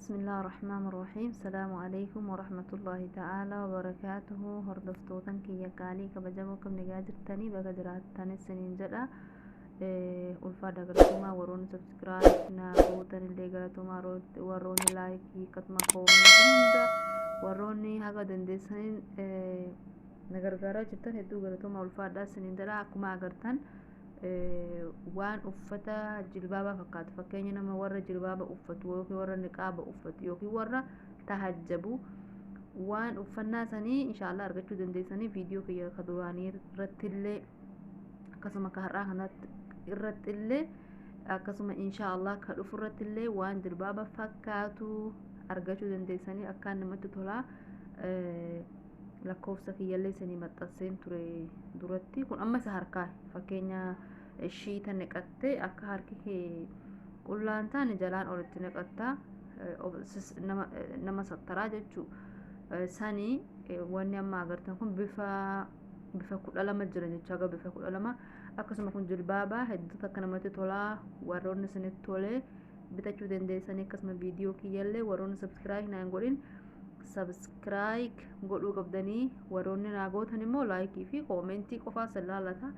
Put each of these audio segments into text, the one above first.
Bismillah ar-Rahmaan ar-Rahiim. Salaamu alaikum warahmatullahi ta'ala wabarakaatuhu. Hordoftootan kiyya qaalii kabajamoo, kam nagaa jirtanii? Baga jiraattan isiniin jedha. Ulfaadha, galatoomaa. Warroonni subscribe naa gootan illee galatoomaa, warroonni like, akkasuma comment hunda, warroonni haga dandeessaniin na gargaaraa jirtan hedduu galatoomaa, ulfaadha isiniin jedha. Akkuma agartan waan uffata jilbaabaa fakkaatu, fakkeenya nama warra jilbaaba uffatu yookiin warra niqaaba uffatu yookiin warra tahajjabu, waan uffannaa sanii inshaallah argachuu dandeessanii. Viidiyoo kiyya ka duraanii irratti illee, akkasuma ka har'aa kanatti irratti illee, akkasuma inshaallah ka dhufu irratti illee waan jilbaaba fakkaatu argachuu dandeessanii. Akkaan namatti tolaa. Lakkoofsa kiyyallee isinii maxxanseen ture duratti. Kun amma isa harkaa, fakkeenya shiita naqattee akka harki kee qullaan taane jalaan olitti naqattaa, nama sattaraa jechuu sanii. Wanni amma agartan kun bifa 12 jira jecha, haga bifa 12. Akkasuma kun jilbaabaa hedduu takka namatti tolaa. Warroonni isinitti tolee bitachuu dandeessanii. Akkasuma viidiyoo kiyyallee warroonni subscribe naan godhin subscribe godhuu qabdanii, warroonni naa gootan immoo like fi comment qofaas laalata,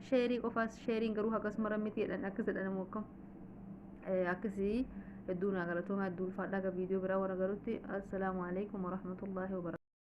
share qofaas. Shareiin garuu akkasuma miti jedhan, akkas jedhan immoo akkam akkasii. Hedduu naa galatooma, hedduu ulfaadhaa. Viidiyoo biraa warra garutti, assalaamu alaikum warahmatullaahi wabarakatuh.